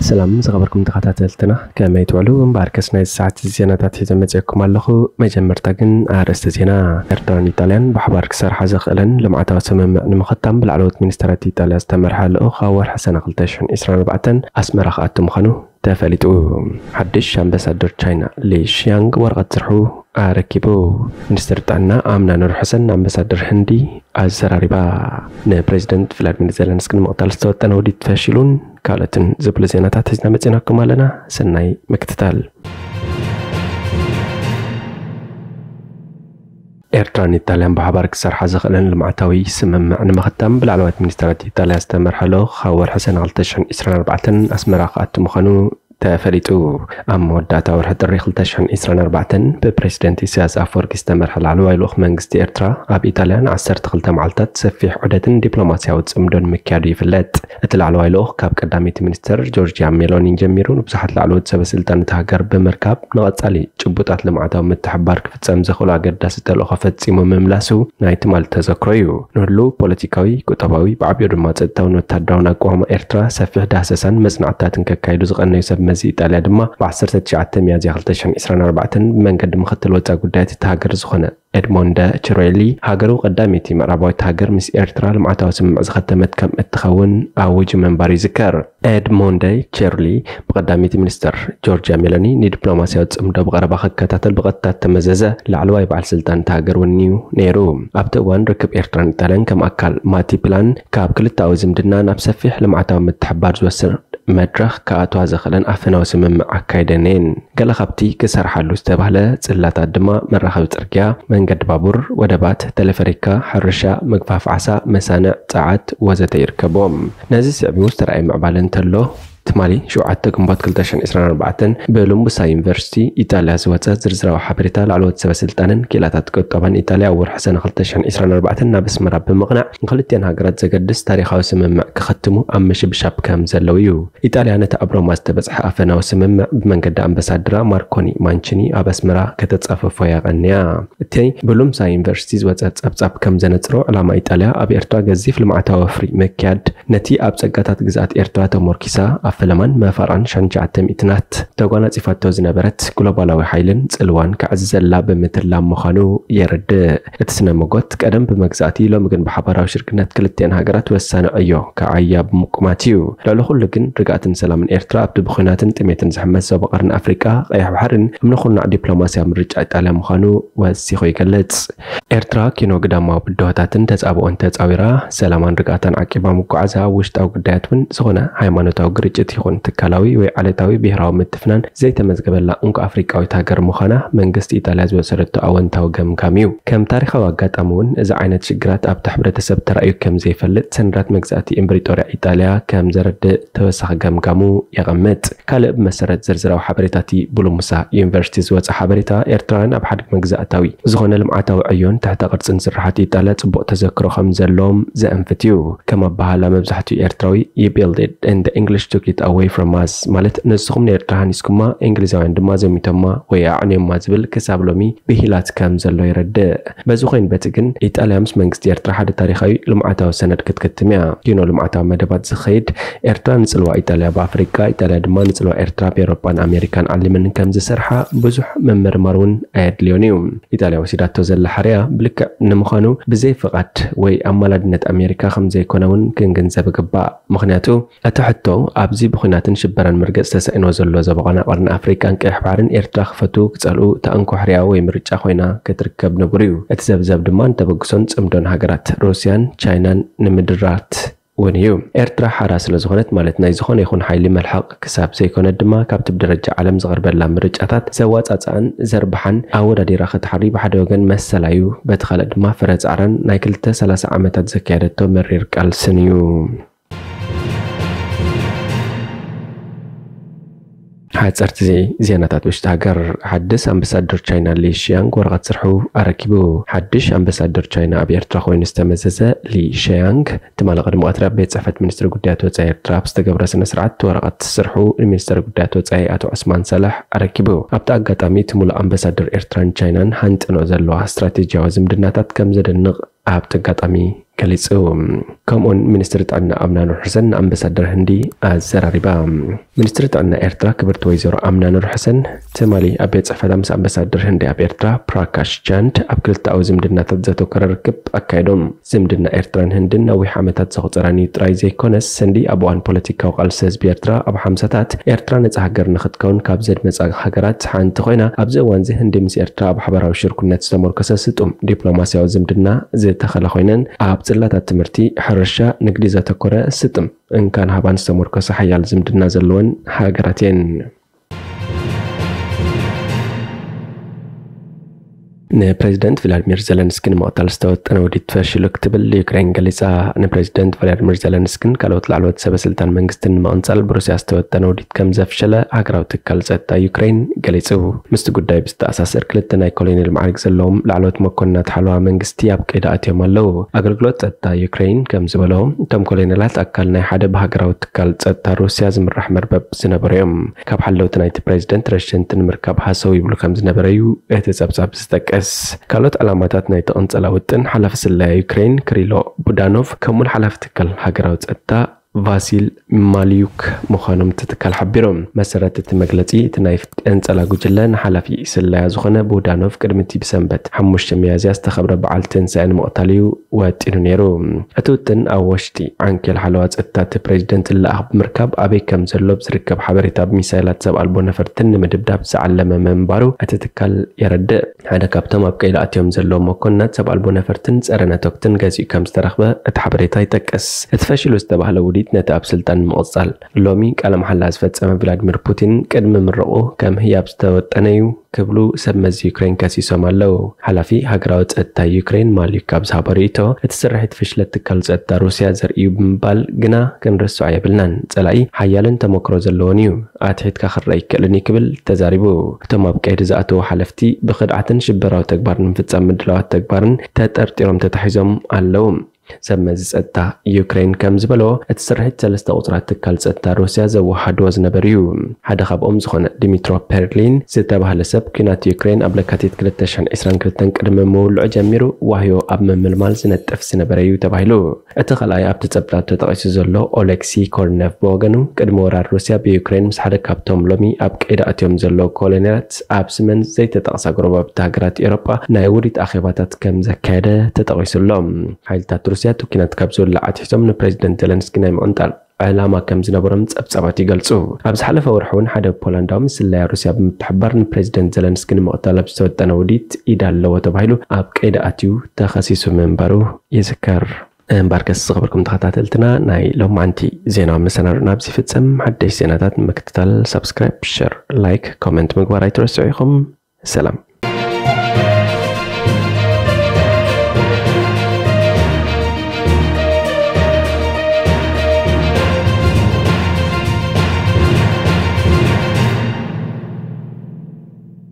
ሰላም ዝኸበርኩም ተኸታተልትና፣ ከመይ ትውዕሉ? እምበኣርከስ ናይ ሰዓት ዜናታት ሒዘ መፅእኩም ኣለኹ። መጀመርታ ግን ኣርእስቲ ዜና። ኤርትራን ኢጣልያን ብሓባር ክሰርሓ ዘኽእለን ልምዓታዊ ስምምዕ ንምኽታም ብላዕለዎት ሚኒስተራት ኢጣልያ ዝተመርሐ ልኡኽ ኣብ ወርሒ ሰነ ክልተ ሽሕን ዕስራን ኣርባዕተን ኣስመራ ክኣቱ ምዃኑ ተፈሊጡ። ሓድሽ ኣምባሳደር ቻይና ሊ ሺያንግ ወረቐት ስርሑ ኣረኪቡ። ሚኒስትር ጥዕና ኣምና ኑር ሕሰን ኣምባሳደር ህንዲ ኣዘራሪባ። ንፕሬዚደንት ቭላድሚር ዜለንስኪ ንምቕታል ዝተወጠነ ውዲት ፈሺሉን ካልኦትን ዝብሉ ዜናታት ሒዝና መፂናኩም ኣለና። ሰናይ ምክትታል። ኤርትራን ኢጣልያን ብሓባር ክሰርሓ ዘኽእለን ልምዓታዊ ስምምዕ ንምኽታም ብላዕለዋት ሚኒስተራት ኢጣልያ ዝተመርሐ ልኡኽ ካብ ወርሒ ሰነ ክልተ ሽሕን ዕስራን ኣርባዕተን ኣስመራ ክኣቱ ምዃኑ ተፈሊጡ። ኣብ መወዳእታ ወርሒ ጥሪ ክልተ ሽሕን ዕስራን ኣርባዕተን ብፕሬዚደንት ኢሳያስ ኣፈወርቂ ዝተመርሐ ላዕለዋይ ልኡኽ መንግስቲ ኤርትራ ኣብ ኢጣልያ ንዓሰርተ ክልተ መዓልታት ሰፊሕ ዑደትን ዲፕሎማስያዊ ጽምዶን ምክያዱ ይፍለጥ። እቲ ላዕለዋይ ልኡኽ ካብ ቀዳመይቲ ሚኒስተር ጆርጅያ ሜሎኒ ጀሚሩ ንብዙሓት ላዕለዎት ሰበ ስልጣን እታ ሃገር ብምርካብ ንቐጻሊ ጭቡጣት ልምዓታዊ ምትሕብባር ክፍጸም ዘኽእሉ ኣገዳሲ ተልእኾ ፈጺሙ ምምላሱ ናይ ትማሊ ተዘክሮ እዩ። ንህሉው ፖለቲካዊ፣ ቁጠባዊ፣ ብዓቢኡ ድማ ጸጥታውን ወታደራውን ኣቃውማ ኤርትራ ሰፊሕ ዳህሰሳን መጽናዕትታትን ከካይዱ ዝቐነዩ ሰብ መዚ ኢጣልያ ድማ ብ ዓሰርተ ትሽዓተ ሚያዝያ ክልተ ሽሕን ዕስራን ኣርባዕተን ብመንገዲ ምኽትል ወጻኢ ጉዳያት እታ ሃገር ዝኾነ ኤድሞንደ ቺሮሊ፣ ሃገሩ ቀዳመይቲ ምዕራባዊት ሃገር ምስ ኤርትራ ልምዓታዊ ስምምዕ ዝኸተመት ከም እትኸውን ኣዊጁ ምንባሩ ይዝከር። ኤድሞንደ ቺሮሊ ብቀዳመይቲ ሚኒስተር ጆርጅያ ሜሎኒ ንዲፕሎማስያዊ ጽምዶ ብቐረባ ክከታተል ብቐጥታ እተመዘዘ ላዕለዋይ በዓል ስልጣን እታ ሃገር እውን እዩ ነይሩ። ኣብቲ እዋን ርክብ ኤርትራን ኢጣልያን ከም ኣካል ማቲ ፕላን ካብ ክልተኣዊ ዝምድና ናብ ሰፊሕ ልምዓታዊ ምትሕብባር ዝወስድ መድረኽ ክኣትዋ ዘኽእለን ኣፈናዊ ስምምዕ ኣካይደን እየን። ገለ ካብቲ ክሰርሓሉ ዝተባህለ ጽላታት ድማ መራኸቢ ጽርግያ፣ መንገዲ ባቡር፣ ወደባት፣ ተለፈሪካ፣ ሕርሻ፣ ምግፋፍ ዓሳ፣ መሳንዕ፣ ጸዓት ወዘተ ይርከብዎም። ነዚ ስዕቡ ዝተራእየ ምዕባለ እንተሎ፣ ትማሊ ሸውዓተ ግንቦት ክልተ ሽሕን ዕስራን ኣርባዕተን ብሉምቡሳ ዩኒቨርሲቲ ኢጣልያ ዝወጸ ዝርዝራዊ ሓበሬታ ላዕለዎት ሰበ ስልጣንን ክኢላታት ቁጠባን ኢጣልያ ኣብ ወርሒ ሰነ ክልተ ሽሕን ዕስራን ኣርባዕተን ናብ ኣስመራ ብምቕናዕ ንክልቲኣን ሃገራት ዘገድስ ታሪኻዊ ስምምዕ ክኽትሙ ኣብ ምሽብሻብ ከም ዘለዉ እዩ። ኢጣልያ ነቲ ኣብ ሮማ ዝተበጽሐ ኣፈናዊ ስምምዕ ብመንገዲ ኣምባሳደራ ማርኮኒ ማንቺኒ ኣብ ኣስመራ ከተጻፍፎ እያ ቀንያ። እቲ ብሉምሳ ዩኒቨርሲቲ ዝወጸ ጸብጻብ ከም ዘነጽሮ፣ ዕላማ ኢጣልያ ኣብ ኤርትራ ገዚፍ ልምዓታዊ ወፍሪ ምክያድ፣ ነቲ ኣብ ጸጋታት ግዝኣት ኤርትራ ተሞርኪሳ ኣብ ፈለማን መፋርቓን ሻንሻዓተ ሚእትናት ተጓናጺፋቶ ዝነበረት ግሎባላዊ ሓይልን ጽልዋን ከዕዝዘላ ብምትላም ምዃኑ የረድእ። እቲ ስነ መጎት ቀደም ብመግዛእቲ ሎሚ ግን ብሓባራዊ ሽርክነት ክልቲኣን ሃገራት ወሳኒ ዕዮ ከዓያ ብምቁማት እዩ። ልዕሊ ኩሉ ግን ርግኣትን ሰላምን ኤርትራ ኣብቲ ብኹናትን ጥሜትን ዝሕመስ ዞባ ቀርኒ ኣፍሪቃ፣ ቀይሕ ባሕርን እምነ ኩርናዕ ዲፕሎማስያዊ ምርጫ ኢጣልያ ምዃኑ ወሲኹ ይገልጽ። ኤርትራ ኪኖ ግዳማዊ ብድሆታትን ተጻብኦን ተጻዊራ፣ ሰላማን ርግኣታን ዓቂባ ምጓዓዛ ኣብ ውሽጣዊ ጉዳያት እውን ዝኾነ ሃይማኖታዊ ግርጭት ይኹን ትካላዊ ወይ ዓሌታዊ ብሄራዊ ምትፍናን ዘይተመዝገበላ እንኮ ኣፍሪቃዊት ሃገር ምዃና መንግስቲ ኢጣልያ ዝወሰደቶ ኣወንታዊ ገምጋም እዩ። ከም ታሪኻዊ ኣጋጣሚ እውን እዚ ዓይነት ሽግራት ኣብቲ ሕብረተሰብ ተራእዩ ከም ዘይፈልጥ ሰነዳት መግዛእቲ እምብሪጦርያ ኢጣልያ ከም ዘረድእ ተወሳኺ ገምጋሙ የቐምጥ። ካልእ ብመሰረት ዝርዝራዊ ሓበሬታ እቲ ብሉምሳ ዩኒቨርሲቲ ዝወጸ ሓበሬታ፣ ኤርትራውያን ኣብ ሓድጊ መግዛእታዊ ዝኾነ ልምዓታዊ ዕዮን ትሕተ ቅርጽን ስራሓት ኢጣልያ ጽቡቕ ተዘክሮ ከም ዘለዎም ዘእንፍት እዩ። ከም ኣበሃህላ መብዛሕትኡ ኤርትራዊ፣ "You build it and the English took it away from us" ማለት ንስኹም ንኤርትራ ሃኒስኩማ፣ እንግሊዛውያን ድማ ዘሚቶማ ወይ ኣዕንዮማ ዝብል ክሳብ ሎሚ ብሂላት ከም ዘሎ የረድእ። በዚ ኮይኑ በቲ ግን ኢጣልያ ምስ መንግስቲ ኤርትራ ሓደ ታሪኻዊ ልምዓታዊ ሰነድ ክትክትም እያ። ኪኖ ልምዓታዊ መደባት ዝኸይድ ኤርትራ ንጽልዋ ኢጣልያ ብኣፍሪቃ፣ ኢጣልያ ድማ ንጽልዋ ኤርትራ ብኤውሮጳን ኣሜሪካን ዓሊመን ከም ዝሰርሓ ብዙሕ ምምርማር እውን ኣየድልዮን እዩ። ኢጣልያ ወሲዳቶ ዘላ ሓርያ ብልክዕ ንምዃኑ ብዘይ ፍቓድ ወይ ኣማላድነት ኣሜሪካ ከም ዘይኮነ እውን ክንግንዘብ ይግባእ። ምኽንያቱ እቲ ሕቶ ኣብዚ ብኹናትን ሽበራን መርገጽ ተሳኢንዎ ዘሎ ዞባ ቀርኒ ኣፍሪቃን ቀይሕ ባሕርን ኤርትራ ክፈትዉ ክጸልኡ እታ እንኮ ሕርያ ወይ ምርጫ ኮይና ክትርከብ ንቡር እዩ። እቲ ዘብዘብ ድማ ንተበግሶን ጽምዶን ሃገራት ሩስያን ቻይናን ንምድራት እውን እዩ። ኤርትራ ሓራ ስለ ዝኾነት፣ ማለት ናይ ዝኾነ ይኹን ሓይሊ መልሓቕ ክሳብ ዘይኮነት ድማ፣ ካብቲ ብደረጃ ዓለም ዝቐርበላ ምርጫታት ዘዋጻጽኣን ዘርብሓን ኣወዳዲራ ክትሓሪ ብሓደ ወገን መሰላ እዩ፣ በቲ ካልእ ድማ ፍረ ጻዕራን ናይ ክልተ ሰላሳ ዓመታት ዘካየደቶ መሪር ቃልስን እዩ። ሓጸርቲ ዜናታት ውሽጢ ሃገር። ሓድሽ ኣምባሳደር ቻይና ሊ ሺያንግ ወረቐት ስርሑ ኣረኪቡ። ሓድሽ ኣምባሳደር ቻይና ኣብ ኤርትራ ኮይኑ ዝተመዘዘ ሊ ሺያንግ ትማሊ ቅድሚ ቀትሪ ኣብ ቤት ጽሕፈት ሚኒስትሪ ጉዳያት ወጻኢ ኤርትራ ኣብ ዝተገብረ ስነ ስርዓት ወረቐት ስርሑ ንሚኒስተር ጉዳያት ወጻኢ ኣቶ ዑስማን ሳልሕ ኣረኪቡ። ኣብቲ ኣጋጣሚ እቲ ሙሉእ ኣምባሳደር ኤርትራን ቻይናን ሃንጥኖ ዘለዋ ስትራቴጂያዊ ዝምድናታት ከም ዘደንቕ ኣብቲ ኣጋጣሚ ገሊጹ። ከምኡውን ሚኒስትሪ ጥዕና ኣምና ኑር ሕሰን ንኣምባሳደር ህንዲ ኣዘራሪባ። ሚኒስትሪ ጥዕና ኤርትራ ክብርቲ ወይዘሮ ኣምና ኑር ሕሰን ትማሊ ኣብ ቤት ጽሕፈታ ምስ ኣምባሳደር ህንዲ ኣብ ኤርትራ ፕራካሽ ቻንድ ኣብ ክልተኣዊ ዝምድናታት ዘተኮረ ርክብ ኣካይዶም። ዝምድና ኤርትራን ህንድን ነዊሕ ዓመታት ዘቑጸረን እዩ ጥራይ ዘይኮነስ፣ ህንዲ ኣብ እዋን ፖለቲካዊ ቃልሲ ህዝቢ ኤርትራ ኣብ ሓምሳታት ኤርትራ ነጻ ሃገር ንኽትከውን ካብ ዘድመጻ ሃገራት ሓንቲ ኮይና፣ ኣብዚ እዋንዚ ህንዲ ምስ ኤርትራ ኣብ ሓበራዊ ሽርኩነት ዝተመርኮሰ ስጡም ዲፕሎማስያዊ ዝምድና ዝተኸላ ኮይነን፣ ኣብ ጽላታት ትምህርቲ፣ ሕርሻ፣ ንግዲ ዘተኮረ ስጡም እንካን ሃባን ዝተመርኮሰ ሓያል ዝምድና ዘለወን ሃገራት እየን። ንፕሬዚደንት ቭላድሚር ዘለንስኪ ንምቕታል ዝተወጠነ ውዲት ፈሺሉ ክትብል ዩክሬን ገሊጻ። ንፕሬዚደንት ቭላድሚር ዘለንስኪን ካልኦት ላዕለዎት ሰበ ስልጣን መንግስትን ንምቕንጻል ብሩስያ ዝተወጠነ ውዲት ከም ዘፍሸለ ሃገራዊ ትካል ጸጥታ ዩክሬን ገሊጹ። ምስቲ ጉዳይ ብዝተኣሳሰር ክልተ ናይ ኮሎኔል ማዕርግ ዘለዎም ላዕለዎት መኮንናት ሓለዋ መንግስቲ ኣብ ቀይዲ ኣትዮም ኣለዉ። ኣገልግሎት ጸጥታ ዩክሬን ከም ዝበሎ፣ እቶም ኮሎኔላት ኣካል ናይ ሓደ ብሃገራዊ ትካል ጸጥታ ሩስያ ዝምራሕ መርበብ ዝነበሩ እዮም። ካብ ሓለውቲ ናይቲ ፕሬዚደንት ረሸንቲ ንምርካብ ሃሰው ይብሉ ከም ዝነበረ እዩ እቲ ጸብጻብ ዝጠቅስ። ካልኦት ዕላማታት ናይቲ ቅንጸላ ውጥን ሓላፊ ስለያ ዩክሬን ክሪሎ ቡዳኖቭ፣ ከምኡውን ሓላፊ ትካል ሃገራዊ ጸጥታ ቫሲል ማልዩክ ምዃኖም እቲ ትካል ሓቢሮም። መሰረት እቲ መግለጺ፣ እቲ ናይ ቅንጸላ ጉጅለ ንሓላፊ ስለያ ዝኾነ ቡዳኖቭ ቅድሚ እቲ ብሰንበት ሓሙሽተ ሚያዝያ ዝተኸብረ በዓል ትንሳኤ ንምቕታል እዩ ወጢኑ ነይሩ። እቲ ውጥን ኣብ ወሽጢ ዓንኬል ሓለዋ ጸጥታ እቲ ፕሬዚደንት ዝለኣኽ ብምርካብ፣ ኣበይ ከም ዘሎ ብዝርከብ ሓበሬታ ብሚሳይላት ሰብ ኣልቦ ነፈርትን ንምድብዳብ ዝዓለመ ምንባሩ እቲ ትካል የረድእ። ሓደ ካብቶም ኣብ ቀይዲ ኣትዮም ዘለዉ መኮንናት ሰብ ኣልቦ ነፈርትን ጸረ ነቶክትን ገዚኡ ከም ዝተረኽበ እቲ ሓበሬታ ይጠቅስ። እቲ ፈሺሉ ዝተባህለ ውዲት ነቲ ኣብ ስልጣን ንምቕጻል ሎሚ ቃለ መሓላ ዝፈጸመ ቭላድሚር ፑቲን ቅድሚ ምርቑ ከም ህያብ ዝተወጠነ እዩ ክብሉ ሰብ መዚ ዩክሬን ከሲሶም ኣለዉ። ሓላፊ ሃገራዊ ጸጥታ ዩክሬን ማልዩክ ኣብ ዝሃቦ ርእይቶ፣ እቲ ስርሒት ፍሽለት ትካል ጸጥታ ሩስያ ዘርኢ እዩ ብምባል ግና ክንርስዖ የብልናን። ጸላኢ ሓያልን ተመክሮ ዘለዎን እዩ። ኣትሒትካ ክረኣ ኣይክእልን እዩ ክብል ተዛሪቡ። እቶም ኣብ ቀይዲ ዝኣተዉ ሓለፍቲ ብኽድዓትን ሽበራዊ ተግባር ንምፍጻም ምድላዋት ተግባርን ተጠርጢሮም ተታሒዞም ኣለዉ። ሰብ መዚ ጸጥታ ዩክሬን ከም ዝበሎ፣ እቲ ስርሒት ሰለስተ ቁጽራት ትካል ጸጥታ ሩስያ ዘወሃድዎ ዝነበሩ እዩ። ሓደ ካብኦም ዝኾነ ዲሚትሮ ፐርሊን ዝተባህለ ሰብ፣ ኲናት ዩክሬን ኣብ ለካቲት ክልተ ሽሕን ዕስራን ክልተን ቅድሚ ምውልዑ ጀሚሩ ዋህዮ ኣብ ምምልማል ዝነጥፍ ዝነበረ እዩ ተባሂሉ። እቲ ካልኣይ ኣብቲ ጸብጻብ ተጠቒሱ ዘሎ ኦሌክሲ ኮርነቭ ብወገኑ፣ ቅድሚ ወራር ሩስያ ብዩክሬን ምስ ሓደ ካብቶም ሎሚ ኣብ ቀይዲ ኣትዮም ዘለዉ ኮሎኔላት ኣብ ስመን ዘይተጠቕሳ ጎረባብቲ ሃገራት ኤውሮጳ ናይ ውዲት ኣኼባታት ከም ዘካየደ ተጠቒሱ ኣሎ። ሓይልታት ሩስያ እቲ ኲናት ካብ ዝውላዕ ኣትሒዞም ንፕሬዚደንት ዘለንስኪ ናይ ምቕንጣል ዕላማ ከም ዝነበሮም ጸብጻባት ይገልጹ። ኣብ ዝሓለፈ ወርሒ እውን ሓደ ፖላንዳዊ ምስ ስለያ ሩስያ ብምትሕብባር ንፕሬዚደንት ዘለንስኪ ንምቕታል ኣብ ዝተወጠነ ውዲት ኢድ ኣለዎ ተባሂሉ ኣብ ቀይዲ ኣትዩ ተኸሲሱ ምንባሩ ይዝከር። እምበርከስ ዝኸበርኩም ተኸታተልትና፣ ናይ ሎማዓንቲ ዜናዊ መሰናዶና ኣብዚ ይፍጸም። ሓደሽ ዜናታት ንምክትታል ሳብስክራይብ፣ ሸር፣ ላይክ፣ ኮመንት ምግባር ኣይትረስዑ ኢኹም። ሰላም።